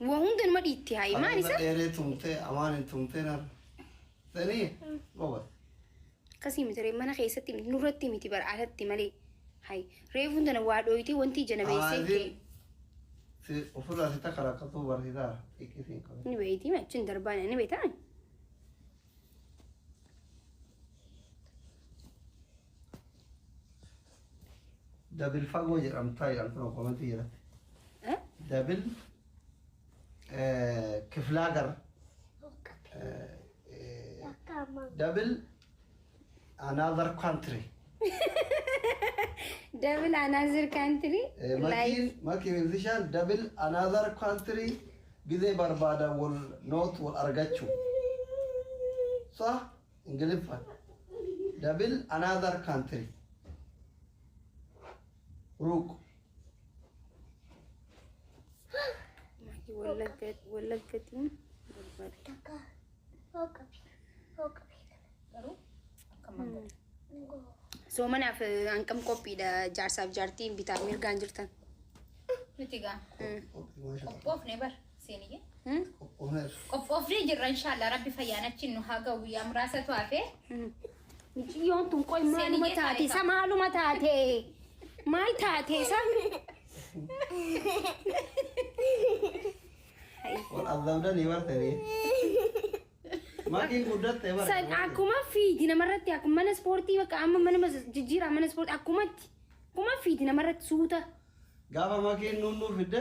Waa hunda numa dhiitti haayi maal isa? Dheeree tumtee amaan hin tumtee nar. Sanii gobas. Akkasii miti ree mana keessatti miti nurratti miti bara alatti malee. Hayi reefuun tana waa dhooyitee wanti ija na beeksee kee. Si ofirraa si takka rakkatu barsiisaa xiqqisiin qabe. Ni beeyti achiin darbaan ni beektaa? Dabil fagoo jedhamtaa jedhan kun komentii jedhatti. Eh? Dabil kiflaagar dabil another country. Double another country like Makiin makii musician double another country gizee barbaada wal noot wal argachuu. Sa Ingiliffaan. Double another country. Ruuk. Makii wallagga wallaggatiin barbaada. Garuu akkam godha. Soomanaaf hanqam qophiidha jaarsaaf jaartiin bitaa mirgaan jirtan. Nuti gaa Qophii maashaa. qophoofne bar seeniyye. Hmm? Qophoofneerra. Qophoofnee jirra inshaallah rabbi fayyaan achiin nu haa ga'u guyyaa muraasatu hafee. Mucayyoon tun qoy maaluma Seeniyye taate isa taa'e maaluma taate maal taate isa Wal azabdanii bartanii. Makiin guddatte bara. San akkuma fiiti namarratti akkuma mana ispoortii bakka amma mana jijjiiraa mana ispoortii akkumatti akkuma fiiti namarratti suuta. Gaafa makiin nunnuu fidde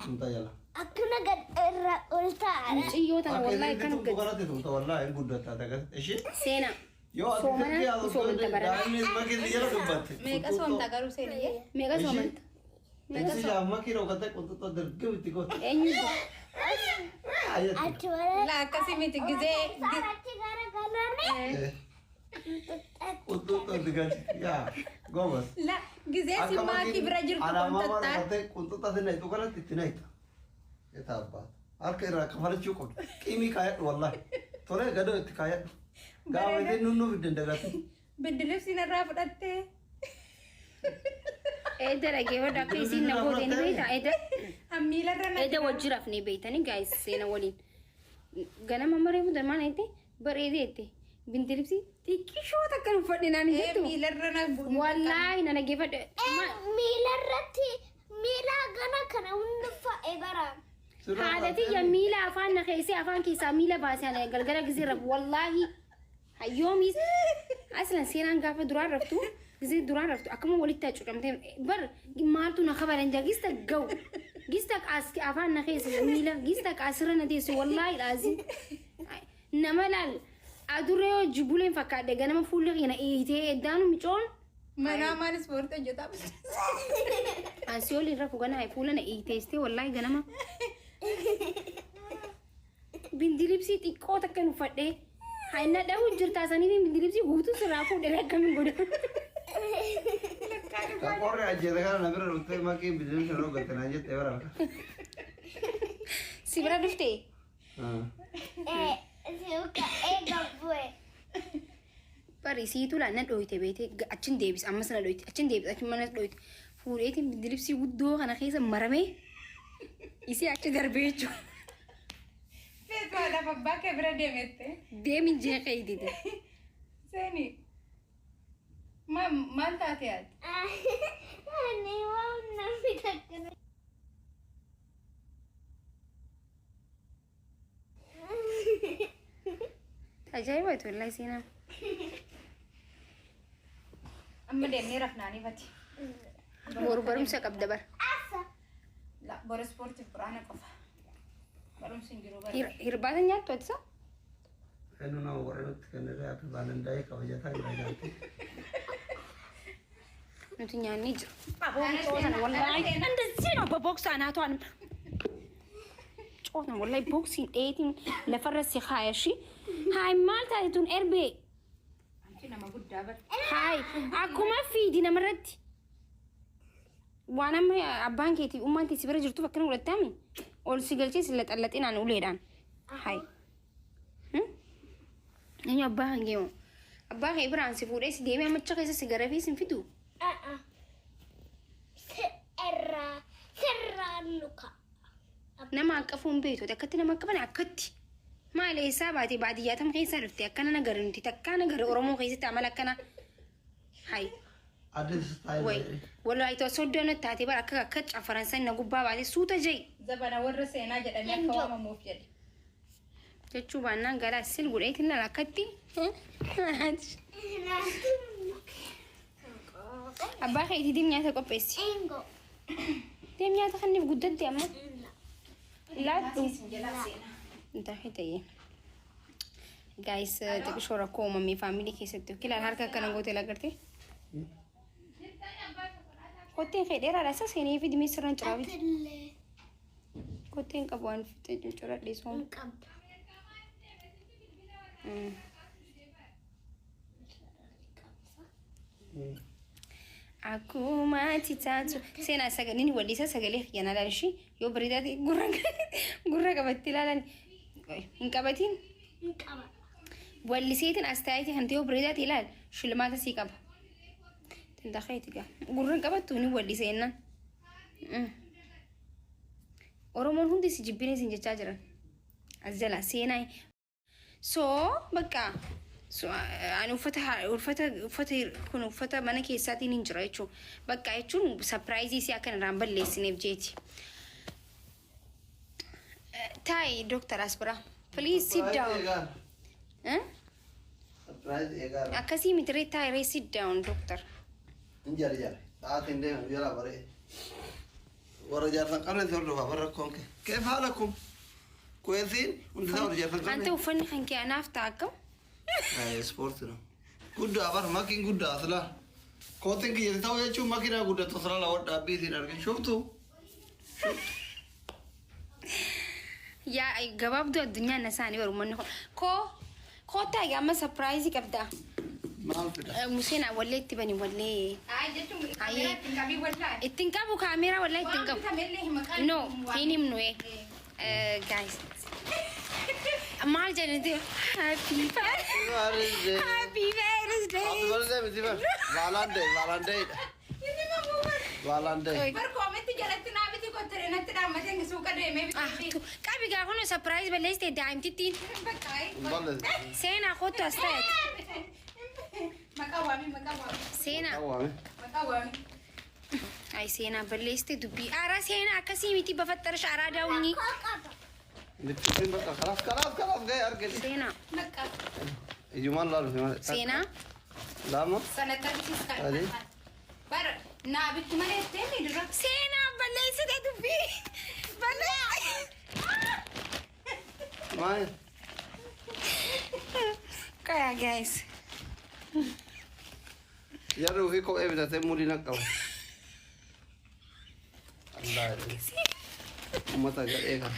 tumta jala. Akkana gad irra ol taa'aadha. Mucayyoo tana Akka wallaahi isiin kan tumtu gadi kanatti tumta wallaahi hin guddatta akkasitti. Ishee seenaa yoo ati soomana silkii haasoftu soomanta barana. daa'imni makiin jala dubbatte. Meeqa soomta garuu seeniyye? Meeqa soomanta? Meeqa soomanta? Ishee makiin hoogatee qunxuxxoo dirqama itti goote. Eenyu? Ayyatti. Achi wala. La akkasii miti gizee Isaan achi garagalanii. Qunxuxxoo itti galchi. Yaa gobas. la gizee si maakii bira jirtu Alaamaa qonxaxxaa. hoogatee qunxuxxaa sinna itti kanatti itti nayita. Etaa abbaata. Harka irraa kafalachuu qabdu. Qiimii kaayadhu wallaahi. Tolee gadoo itti kaayadhu. Gaafa isiin nunnuu fidde hin dagatin. Biddi narraa fudhattee. Eeda dhageeffadhu akka isiin na goote ni beektaa? Eeda Ammiilarra na. eeda wajji rafnee beektanii gaayis seena waliin. Ganama maree fuutan maal jette bareedee jette bindiribsi xiqqishoo takka nu uffadhe naan hin Ee jettu. miilarra na. Wallaahi na dhageeffadhu. Miila irratti miila gana kana hunda fa'e baraan. Haadha tiyya miila afaan na keessee afaan keessaa miila baasee ana galgala gisee rafu wallaahi hayyoomis aslan seenaan gaafa duraan raftu gisee duraan raftu akkuma walitti hacuucamtee bar maaltu na kabalan jaa gista ga'u gista as afaan na keessa miila gista asirra na teessu wallaahi laazim nama laal adurree yoo jibuleen fakkaadhe ganama fuulli keenya eeyitee eddaanu micoon Manaa maal ispoortii hojjetaa? Ansi waliin rafu ganaa fuula na eeyiteessitee wallaahi ganama. Bindilibsii xiqqoo takka nu uffadhee haa dhahu jirtaa saniif bindilibsii guutuu sirraa fuudhee akkamiin godha. Qorri ajjeese kana na bira dhuftee makiin bidilimsa dhoogatte naan jette bara. Si bira dhuftee? Eega bu'e. Bari siitu laa na dhooyte beetee achin deebis ammas na dhooyte achin deebis achin mana dhooyte fuudheetiin bindilibsii guddoo kana keessa maramee isii achi darbee jechuudha. Feetu haadhaaf abbaa kee bira deemette. Deemin jeeqee dide. Seeni. Maal taate ati? Ani waan namni takka. Ajaa'iba wallaahi seenaa. Amma deemnee rafnaanii fati. Boru barumsa qabda bara. Asa. La boru ispoortiif quraana qofa. Barumsi hin jiru bara. Hirbaata nyaattu ati isa? Kennu nama warra nutti kenniree happy valentine kabajataa jira jaartii. Nuti nyaannee jira. Cootan wallaahi. እንደዚህ ነው በቦክስ አናቷን cootan wallahi boksiin dheetiin lafarra si haaya shi haay maal taate tun erbee Anchi nama guddaa bara. haay akkuma fiidi namarratti waan amma abbaan keetii ummaan teessi bira jirtuuf akkana godhattaami ol si galchee si laxallaxinaan uleedhaan haay eenyu abbaa kan geemu abbaa kee biraan si fuudhee si deemee ammacha keessa si garafee si hin fidu Sirraa sirraan nuka. Nama haqqafuu hin beektu, akkatti nama qaban akkatti. Maal eessaa baate, baadiyyaa tam keessaa dhufte? Akkana nagara nuti takkaa nagara Oromoo keessatti amala akkana. Hay. Addis style. Way. Wallahi to soddoo taate bara akka akka cafaran san na gubbaa baate suuta ja'i. Zabana warra seenaa jedhamee akka waamamuuf jedhe. Jechuu baannaan garaa sil godheetiin lala akkatti. Abbaa keetii deem, nyaata qopheessi. Engo. Deem, nyaata kanniif guddatte amma. Laadhu. Isin jalaa seenaa. Intaafii ta'ee. Guys, xiqqishoo rakkoo uumamee family keessatti. Kilaan harka akkana gootee lagarte. Kotteen kee dheeraadha, isa seenee fi dimee sirraan ciraafiti. Atillee Kotteen qabu waan fixee curadhee sooma. hin qabdu. Akkuma ati taatu seenaa sagaleen wallisaa sagalee xiyyanaa ilaalu ishii yoo bareedaa ta'e gurra gurra qabattee ilaalan hin qabatiin. Hin qaba. Walliseetiin as taa'eetii kan ta'e yoo bareedaa ta'e ilaal, shilmaata sii qaba. Tintaqeeti gaa gurra hin qabattu ni walliseennan. Oromoon hundi si jibbinee sin jechaa jiran. As jala seenaa. So bakka so ani uffata uffata uffata kun uffata mana keessaatiin hin jira jechuun bakka jechuun surprise isii akka irraan balleessineef jeeti. Taa'i Dooktar as bira. Please sit down. Eegaara. Eh? Surprise eegaara. Akkasii miti ree, taa'i ree, sit down, doctor. Hin jari jari. Sa'aatiin deemu jala baree. Warra jaarsan qabne si hordofaa barra rakkoon kee. كيف حالكم؟ كويسين؟ Hundi isaa warra jaarsan Ante qabne. uffanni kan kee anaaf ta'a akkam? Ispoortii no. Guddaa bar makiin guddaa asla. Kootiin kiyya ta'u jechuun makiinaa guddatu asla la wadda abbiitiin argin. Shuftu? Yaa gabaabduu addunyaan na isaanii baru manni kun. Koo koottaa egaa amma surprise qabdaa. Maal fida? Museen wallee itti bani wallee. Ay, jechuun kaameeraa ittiin qabii wallaahi. Ittiin qabu kaameeraa wallaa ittiin Waan qabu. bitamellee hin maqaan. No, hin himnu ee. Guys. Maal jedhanitti happy Birthday. Happy birthday. Happy birthday miti bar. Valentine, Valentine. Valentine. Bar koometti jalatti naa biti kottere natti dhaammatee suuqa deemee Ah, bitee. qabi gaa kun surprise balleessite daa'imtittiin. Bakka ay. Balleessi. Seenaa kottu as ta'eeti. Maqaa waami, maqaa waami. Seenaa. Awwaame. Maqaa waami. Ay seenaa balleessite dubbii. Aaraa seenaa akkasii miti bafaxxarsha araa daawunii. Koo qaba. Lippiin bakka kalaas kalaas kalaas ga'e argite. Seenaa. Maqaa. Ijumaan laalu fi malee. Seenaa. Lama. Sanatti argisiis kan. Sadii. Bar naa bitti malee ittiin dura. Seenaa balleessite dubbii. Balleessite. Maal? Qaya guys. Jarri ofii kophee bitatee muudii naqqabu. Allah. Uummata gadhee kana.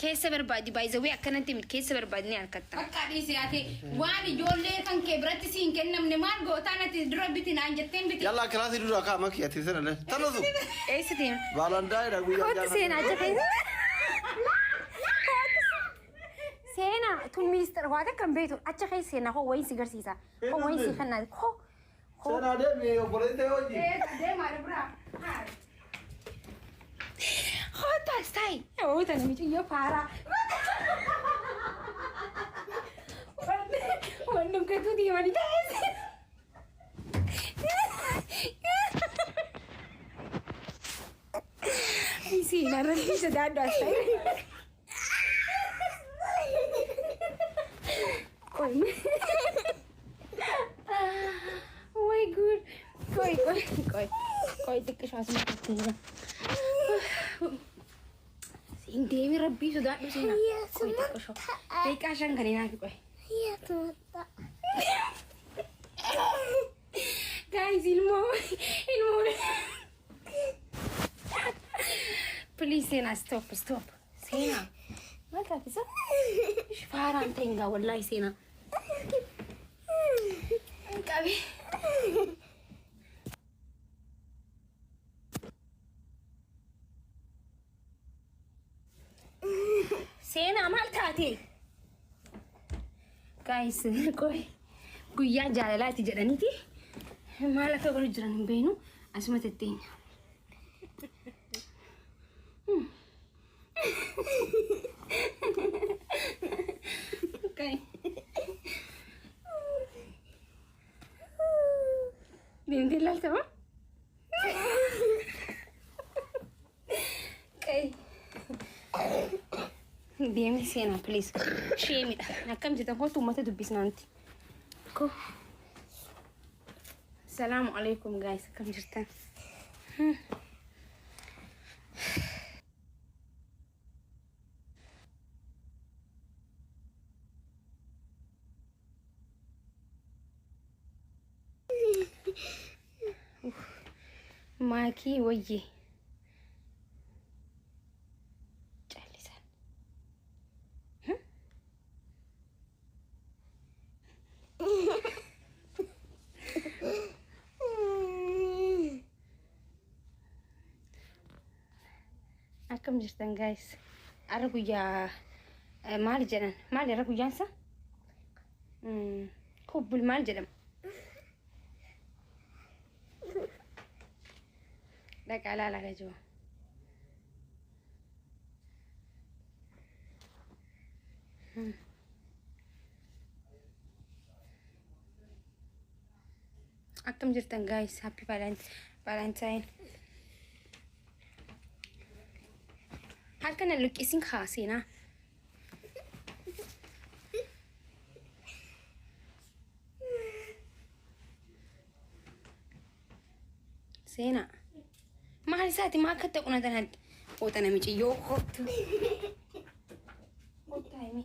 Keessa barbaadi, baay'izawwee akkanatti miti, keessa barbaadi ni harkatta. Bakka dhiisi ati waan ijoollee kan kee biratti siin kennamne maal gootaa nati dura biti naan jetteen biti. Yalla kilaasii dura kaa makii ati sana lee. Tanasu. Eessa deema? Valentine guyyaa Kootu seenaa achi keessa. Seenaa tun ministeera waa takka hin beektu, achi keessa seenaa koo wayiin si garsiisa. Koo wayiin si kennaa koo. Seenaa deemi obboleetti hojii. Deemaa dubraa. Haa. Kootu as taa'i. Namoota namichi yoo faaraa. Waan dhuggatuu deemanii taa'e. Seenaa irratti sodaadhu as taa'i. Qoy. ወይ ጉድ! ቆይ ቆይ ቆይ ቆይ xiqqishoo asuma jira. Deemi, rabbii sodaadhu seenaa. Qoy xiqqishoo. Daqiiqaa 5 kan hinaafi qoy. Yetu matta. Guys, ilmoo ilmoo. Please seenaa, stop, stop. Seenaa. Maal taatisa? Faaraan ta'in gaa wallaahi seenaa. Qabi. Seenaa maal taate? Guys, qoy. Guyyaa jaalalaati jedhaniiti. Maal akka godhu jiran hin beeknu, asuma tetteenya. Okay. Deemtee ilaalta moo? Qe'ee. Deemee seenaa please. Sheemidha. Akkam jirtan kootu uummata dubbisnaa nuti. Ko. Salaamu alaikum guys, akkam jirtan? Maakii wayyee. Callisan. Akkam jirtan guys? Har'a guyyaa maal jedhan? Maal har'a guyyaan isaa? Kubbul maal jedhama? Dhaqaa ilaalaa gajoo. Akkam jirtan guys? Happy Valentine. Harka na luqqisiin kaaseenaa. Seenaa. Maal isaati maa akka ta'u na tanatti? Oota namichi yoo kottu. Kottu himi.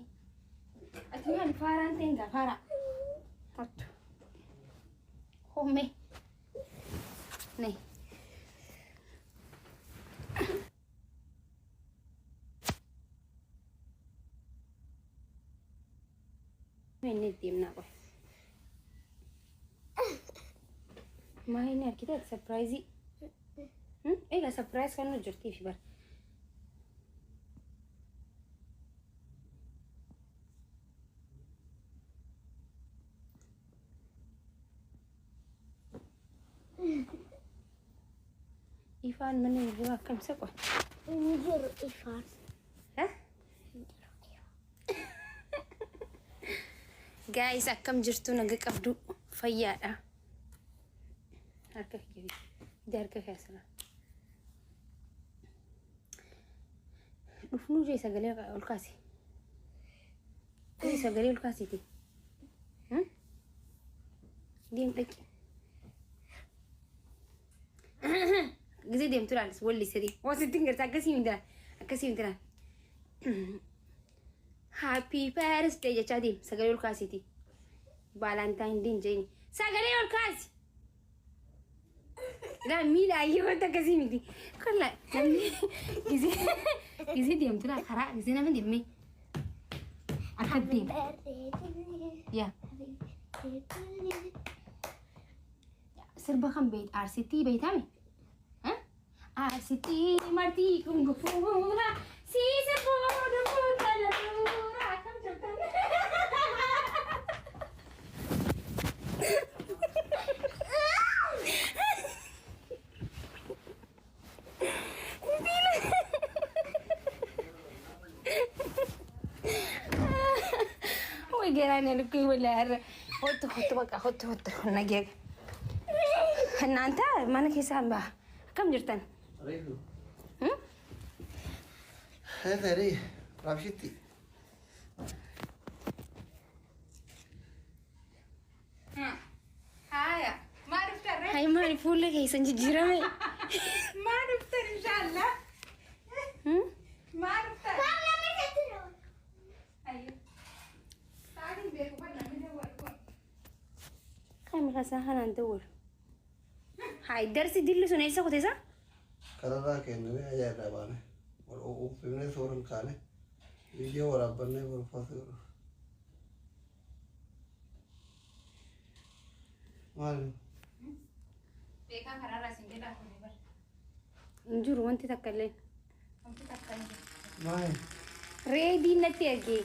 Ati maal faaraan ta'in gaa faaraa. Kottu. Homme. Nee. Inni deemnaa qoy. Maa inni argite surprise. Egaa surprise kan nu jirtii fi bara. Ifaan mana hirribaa akkam isa qoy? Hin jiru ifaan. Eh? Guys, akkam jirtu? Naga qabdu, fayyaadha. Harka kiyya ija harka keessana. Dhufnuu jee sagalee ol kaasi. Jee sagalee ol kaasiiti. Deem dhaqi. Gisee deemtu ilaalis walli sadii. Waan sitti hin garta akkasii miti akkasii miti. Happy birthday jechaa deem, sagalee ol kaasiiti. Valentine Day jeeni. Sagalee ol kaasi. Ilaa miila ayyee wanta akkasii miti. Kolla namni gisee deemtu laa karaa gisee nama deemee akka deem. Yaa sirba kan beeyt aarsitti beeytame? Aarsitti martii kun gufuura siisa booda booda tuura akkam jirtan? Way garaan lukkuu walaa hottu hottu bakka hottu hottu nagee. እናንተ mana keessaa hin baha. Akkam jirtan? Reefu. Heeteeri raabshitti. Haaya. Maa dhuftan ree? Hay maali fuulli keessan jijjiirame? Maa dhuftan inshaallah? Maa dhuftan? Ayyo. Sa'aatiin beeku kan namni dawwalu kun. Kan rasaa kanaan dawwalu. Hay darsi dilli sun eessa kuteessa? Kararraa kenname ajaa'ibaa baane. Wal uffifnee suuran kaane. Viidiyoo waraabbannee barbaadu godhu. Maali? Beekaa karaarraa isin jedhaa ture bara. Hin jiru wanti takka illee. Wanti takka hin jiru. Maali? Reediin natti ergee.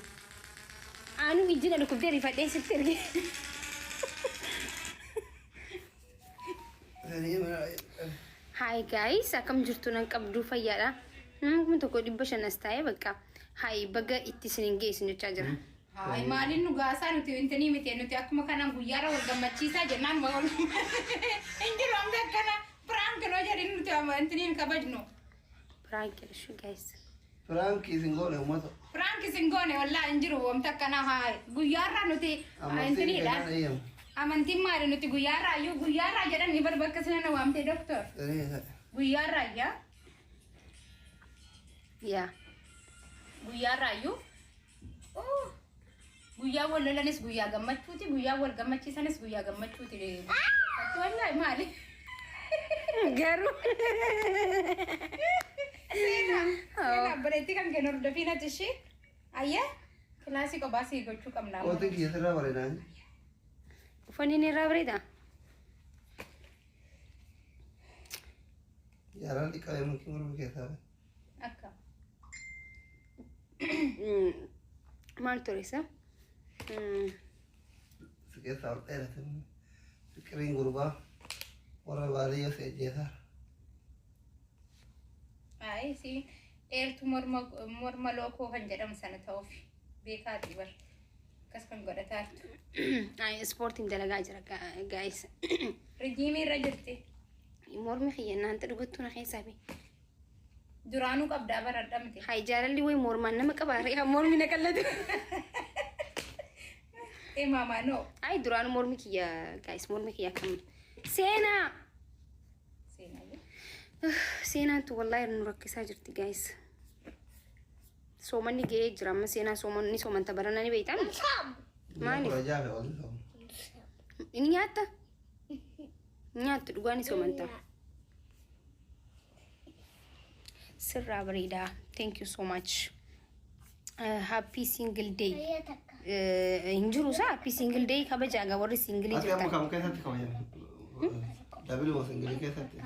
Anu ijji na dhukkubdee rifadhee sitti ergee. Sanii mana Hi guys, akkam jirtu? Nan qabdu, fayyaadha. Nama 1500 as taa'ee bakka hayi baga itti isin hin geessin jechaa jira. Hayi, maaliin nu gaasaa? Nuti intinii miti. Nuti akkuma kanaan guyyaarra wal gammachiisaa jennaan wal hin jiru. Amma akkana prank noo jedhin, nuti amma intinii hin kabajnu. Prank jedhu, guys. Prank isin goone, uummata. Prank isin goone, wallaa hin jiru wamta akkana. Hayi, guyyaarra nuti Amantiin intiniidha. kennaan eeyyamu. Amantiin maali? Nuti guyyaarraa iyyuu guyyaarraa jedhan ni bar bakka sana waamtee doktor. Guyyaarraa iyyaa. Yaa. Guyyaarraa iyyuu guyyaa wal lolanis guyyaa gammachuuti, guyyaa wal gammachiisanis guyyaa gammachuuti. Wallaahi, maali? Garuu. Seenaa, seenaa, obboleettii kan kennu hordofiin ati ishee ayyee kilaasii kophaa sii gochuu qabna. Kootiin kiyya sirraa bareedaa. Uffanni inni irraa bareeda. Jaaraan dhiqamee mukii morma keessaa bahe. Akka. Maal ture isa? Si keessaa ol dheerate. Fiqiriin gurbaa warra baadiyyaa si ajjeesaa. Ayi, si dheertuu morma lookoo kan jedhamu sana ta'uuf beekaati bar. Akkas kan godhataartu. Ay, ispoortiin dalagaa jira, guys. Rijiimii irra jirti. Mormi kiyya naanta dhugattuu na keessaa be. Duraanuu qabdaa baradha miti. Hay, jaalalli wayi mormaan nama qaba. Reefa mormi na qallatu. Ee maamaa noo. Ay, duraanuu mormi kiyya, guys, mormi kiyya akkam. Seenaa! Seenaa. Seenaan tu wallaahi nu rakkisaa jirti, guys. Soomanni ga'ee jira amma. Seenaa soomanni soomanta barana ni beektan? Maaliif? 16 fi ol ta'u. Inni nyaatta? Nyaattu dhugaa ni soomanta. Sirraa bareedaa. Thank you so much. Happy single day. Hin jiru isaa happy single day kabajaa gaa warri single Ati amma jirtan. kam keessatti kabajame? Double moo single keessatti?